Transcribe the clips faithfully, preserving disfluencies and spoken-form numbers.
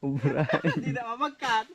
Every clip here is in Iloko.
Obra. Di na mabagkat.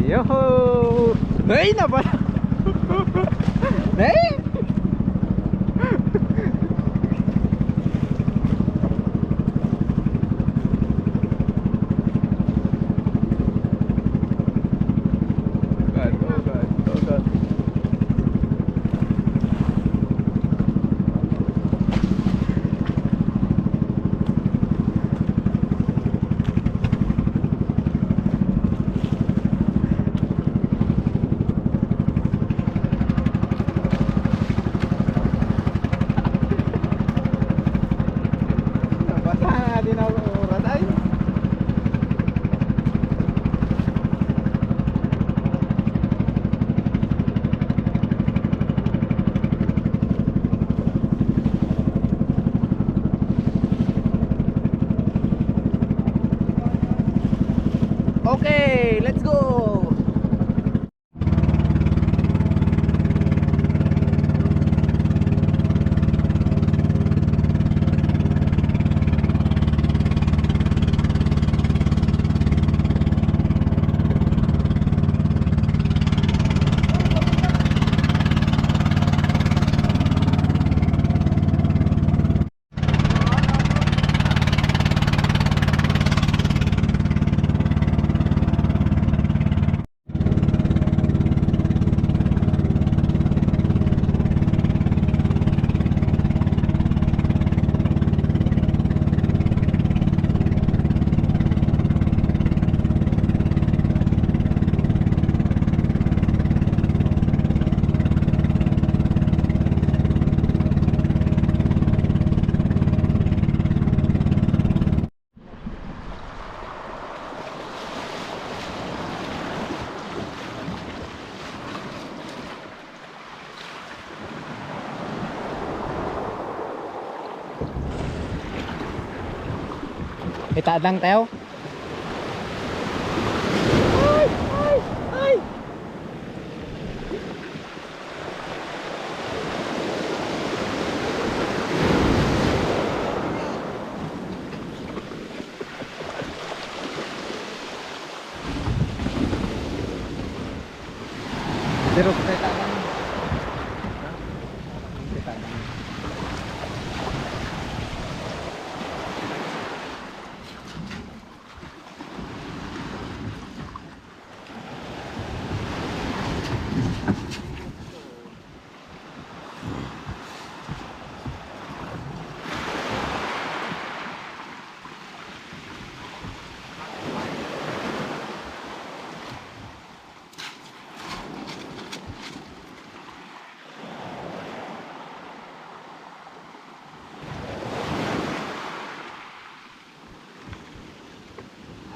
Yoho! Ay, napa-, ay! God, oh God, oh God. Nabasa na din ako oras ay. Okay, let's go. Itadang tayo. Ay! Ay! Ay! Pero kita lang. Kita lang.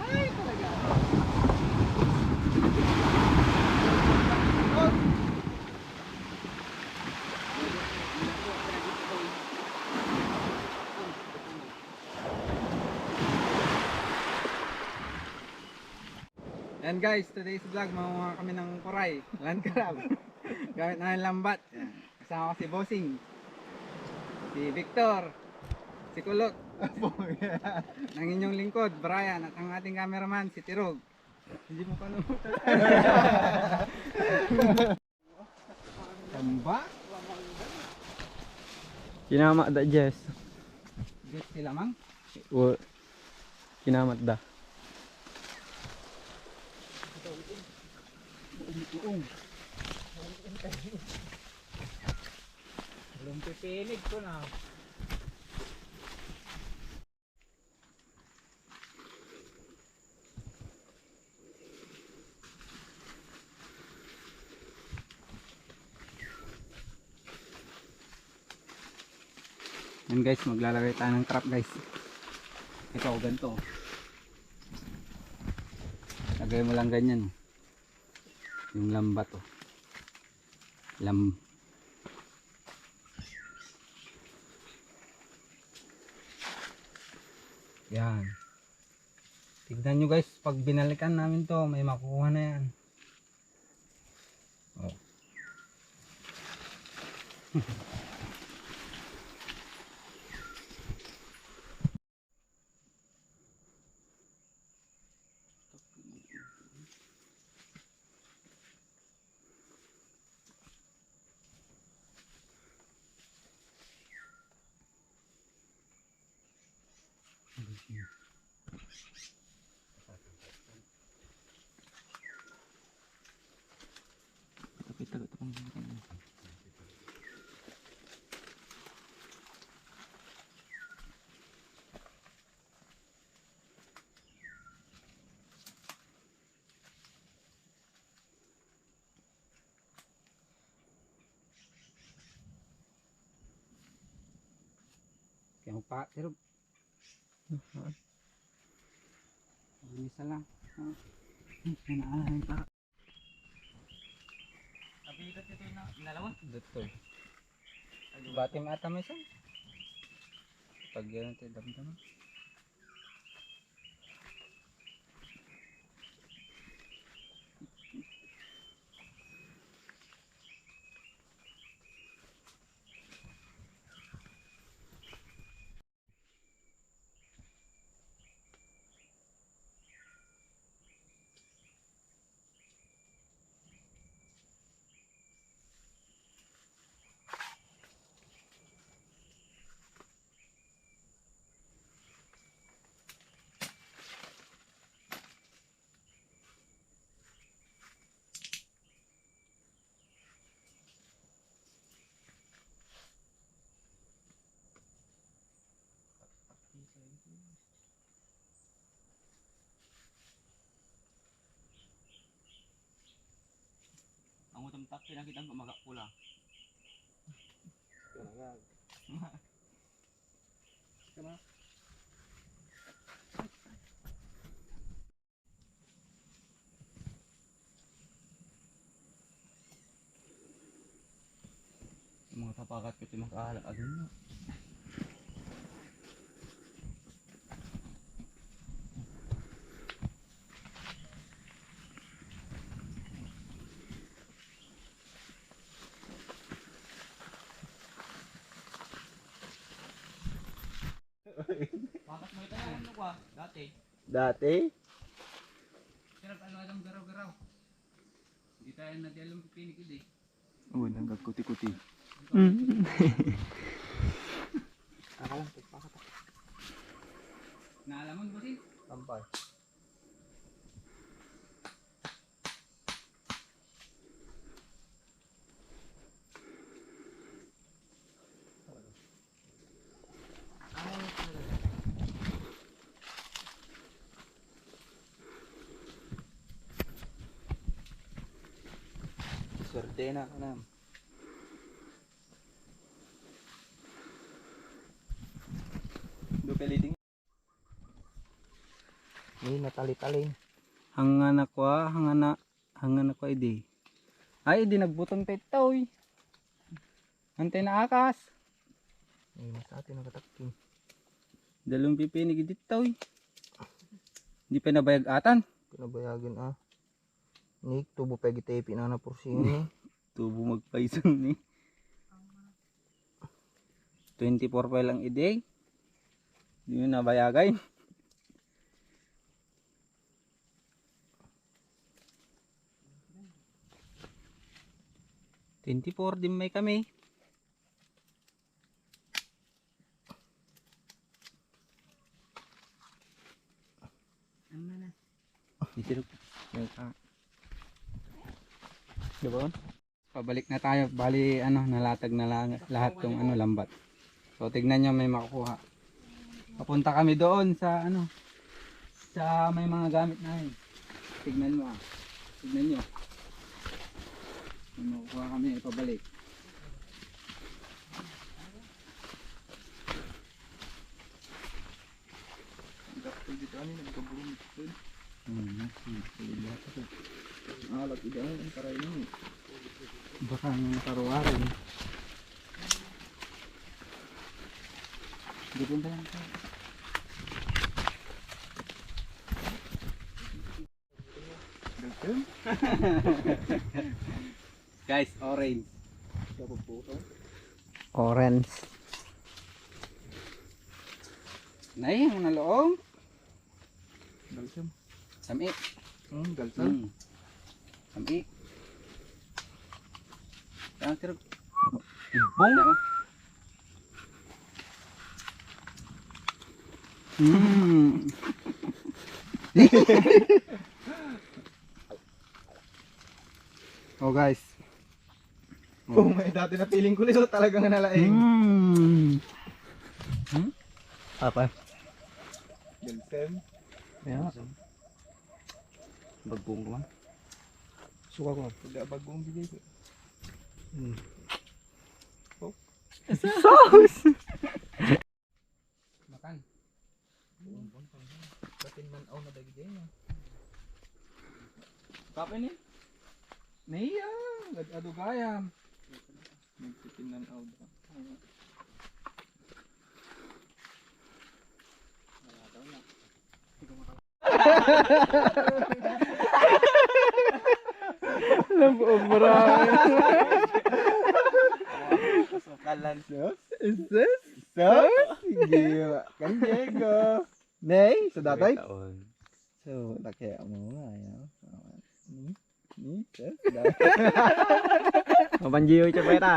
Ay, talaga. Yan guys, today's vlog, manguha kami ng kuray, land crab. Gamit namin lambat. Yan. Kasama ko si Bossing. Si Victor, si Kulot, Apo, yeah. Ang inyong lingkod, Brian, at ang ating cameraman, si Tirog. Hindi mo pa naman. Tamba? Kinama da, Jess. Jess, sila, mang? Wa-, kinama da. Lumpipinig ko na. Yan guys, maglalagay tayo ng trap guys. Ito, ganito. Lagay mo lang ganyan. Yung lambat, oh. Lam-, yan. Tignan nyo guys, pag binalikan namin to, may makukuha na yan. Oh. Kaya magpa-, pero, aha. Ang isa lang. Ah. Ay, naalan pa. Kapigat ito na, inalawan. Dito. Bati mo ata may isa. Pag yan ito, damdaman. Ang utom tak, pinakita ko magakpula. Talaga. Tama. Mga tapakat ko ti makaalak a dunyo. Bakit mo ito yung ano ko, ah, dati? Dati? Sarap, ano, anong garaw-garaw? Hindi tayo na di alam pipinig, eh. Oo, nang gagkuti-kuti. Mm. Ako lang, pagpakata. Naalamon ko, sin? Tampay. Swerte na kanam. Dupe leading. Ni natali-tali. Hangana ko, ah, hangana, hangana ko idi. Ay, idi nagbutong ta ita, oy. Antay naakas. Ay, mas ati nakatakking. Dalong pipinig idi ta, oy. Di pa nabayag atan. Pinabayagan, ah. Ni tubo pay giti pinana porsiyon ni. Tubo magpayson ni. Twenty-four pa lang idi. Di mo nabayagay. Twenty-four din may kami. Ano na? Isirok. Yung ka. Diba? Pabalik na tayo. Bali, ano, nalatag na lang lahat tong, ano, lambat. So, tignan nyo, may makukuha. Papunta kami doon sa, ano, sa may mga gamit namin. Tignan mo, ah. Tignan nyo. May makukuha kami, pabalik. Dakkel dito, ano, nagkaburong dito. Hmm, nagkaburong dito. Alat, ida, ano, ang karay mo. Baka nga nakaruwaran. Dito ba yan? Guys, orange. Orange. Nay, ang naloong. Galsam. Sami. Hmm, galsam. Hmm. Sami. Ah, pero ibong. Hmm. Oh, guys. Oh, may dati na feeling ko, Leo, talagang nalaing. Hmm. Hmm? Apa? Galsam. Yeah. Bagong ko man. Suka ko. Wala, bagong bigay ko. Hmm. Oh. Sauce! Makan. Batin man aw na dagiti, no? Kape ni? Niya, nag-adu gayam. Nagtitinnan aw da. Alam ko, obra. Sukalan. Sus, is this? Sus, sige. Kan Diego. Nay, sa datay? Taon. So, laki mo nga, ya. Ni, ni, sus, datay. Mabanjiyo ito, peta.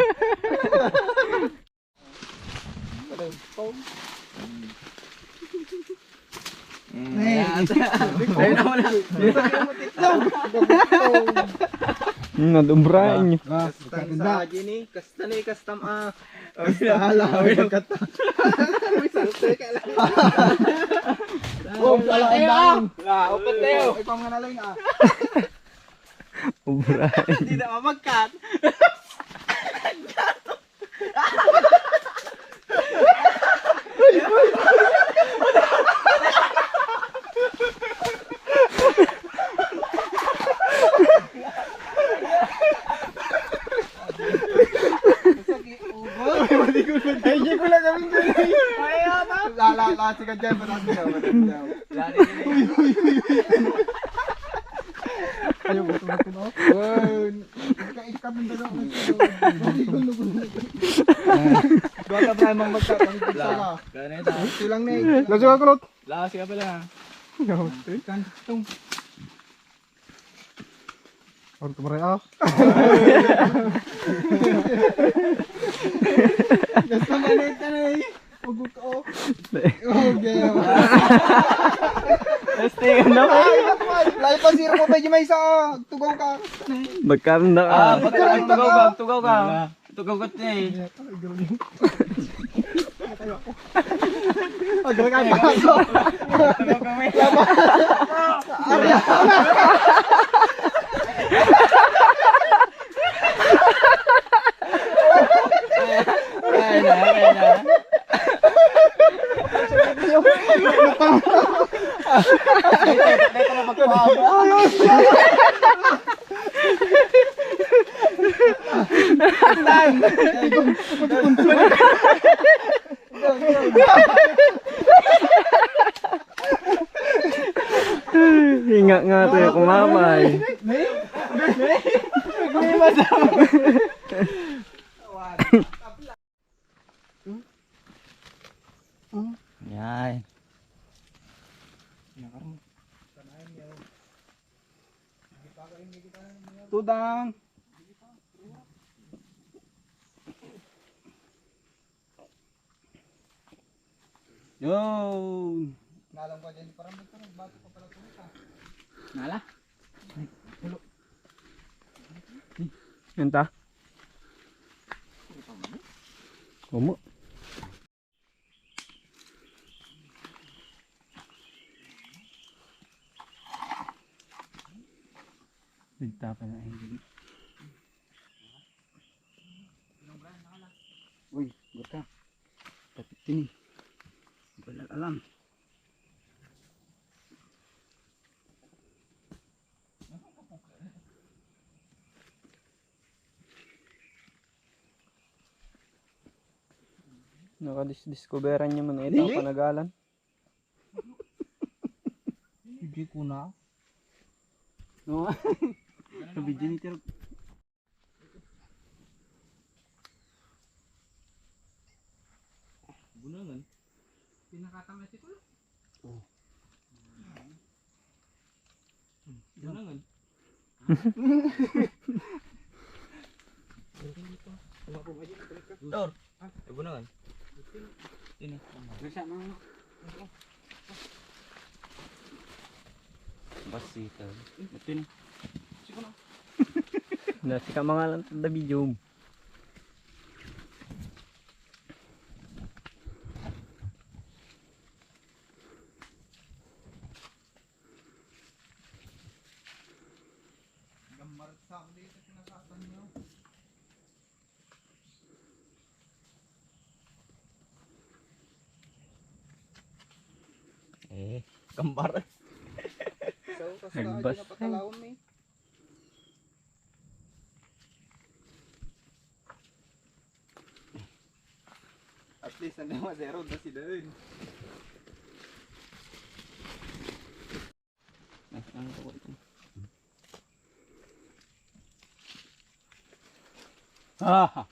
Ay, na, wala. Hmm, nadumbrahan niyo. Ah, kasta ni, kasta ni, kasta ma. Kasta, hala, kasta. Oh, wala tayo, ah. Wala, upat tayo. Ikaw nga na lang, ah. Ubra. Hindi na mamagkat. Ay, di ko lang kami dyan. La, la, la, si Kadyan, mataas daw, mataas daw. Uy, uy, uy, uy. Ayaw, gusto ko, no? Ikaw, ikaw, Mindanao, gusto ko. Gusto ko, gusto ko. Duha ka, Brian, mang magka-, mang La, pagkala. Ganito. Ito lang na eh. Langsung ako, Lot. La, siya pala. Kan-, itong Ang tumaray, ah. Basta manit ka na eh. Huwag ka, oh. Okay. Testing, ano? Ay, layo pa, zero pa, medyo may isa, ah. Tugaw ka. Magkano na ka? Ah, pagka-, tugaw ka, tugaw ka. Wala. Ito, gagot niya eh. Agad ka pa. Ay na, ay na. Dito, dito na magpaabot. Hinga nga to yung kumamay. May, may, may, may madama. Yay. Tudang. Yo. Ngalan ko dyan, parang nagkaroon, bago pa pala tuloy ka. Nala? Yan ta? Umo. Nagtapa na ang gili. Uy, gurka. Tapit ini. Balag alam. Nakadis-discoveran niyo man ito. Dili. Panagalan. Hindi ko na. No. Sabi din ito. Bunangan. Pinakatang na si Kuya. Oh. Bunangan. Tor. Ay, bunangan. Ini. Bisa na. Basita. Ito ni. Sige na. Na, sika mangalan ta da video. Gammarit sa ako dito, sinasatan niyo. Eh, gambar. So, tas Nagbas. Adi na patalawon, eh. At least, ano yung zero na sila yun. Ay, ano to ito? Ah!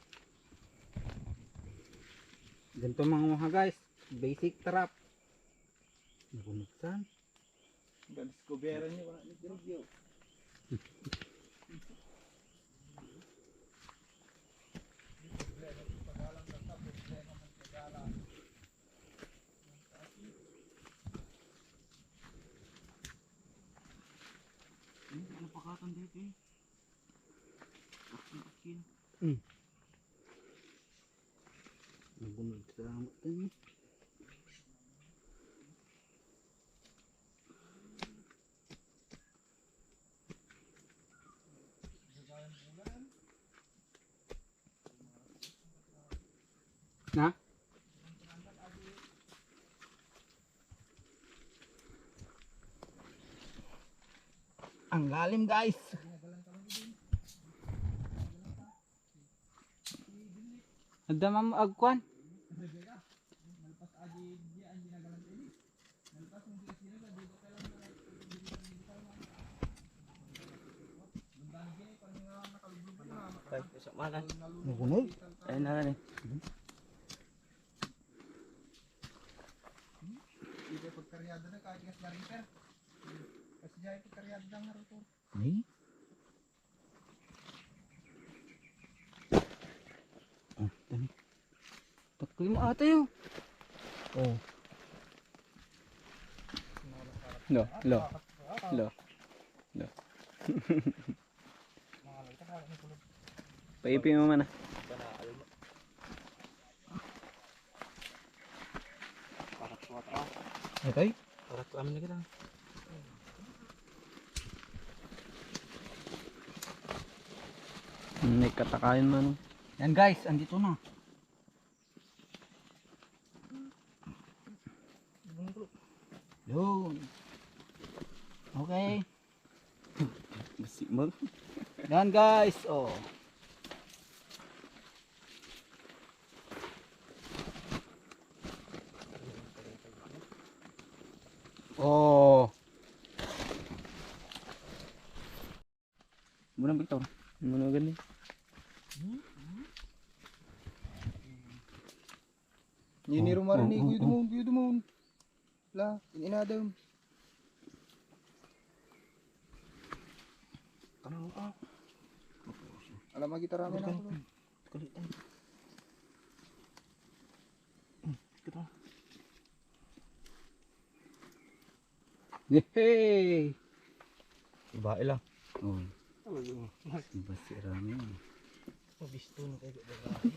Ganito manguha, guys. Basic trap. Nabunuksan. Discoveran niyo, wala ni Sergio. Hmm, ano pa katan dito eh? Akin, akin. Hmm. Nagunod sa amat din. Na? Ang lalim, guys. Adda mam agkuan. Tay, isang manan. Nagunod? Ayun na nga eh. Hindi pagkaryada na kahit gas na reaper. Kasi diay pagkaryada na nga rotor. Ay. Ah, tani. Takli mo ata yun. Oh. Lo, lo. Lo. Lo. Paipi mo man ah. Okay. Arat ko amin na kita. May katakayan man. Yan guys, andito na. Yun. Okay. Basi mo. Yan guys, oh. Oh. Muna, Victor. Muna gani. Nini Oh, rumarini, oh, oh, Kuya oh. Dumon, Kuya Dumon. La, in-inadem. Kanang, ah. Alam, magita ramen ako. Kalitan. Hmm, kita. Yehey! Babae lang. Oh. Ano yun? Basi ramen. Mabisto na kayo, babae.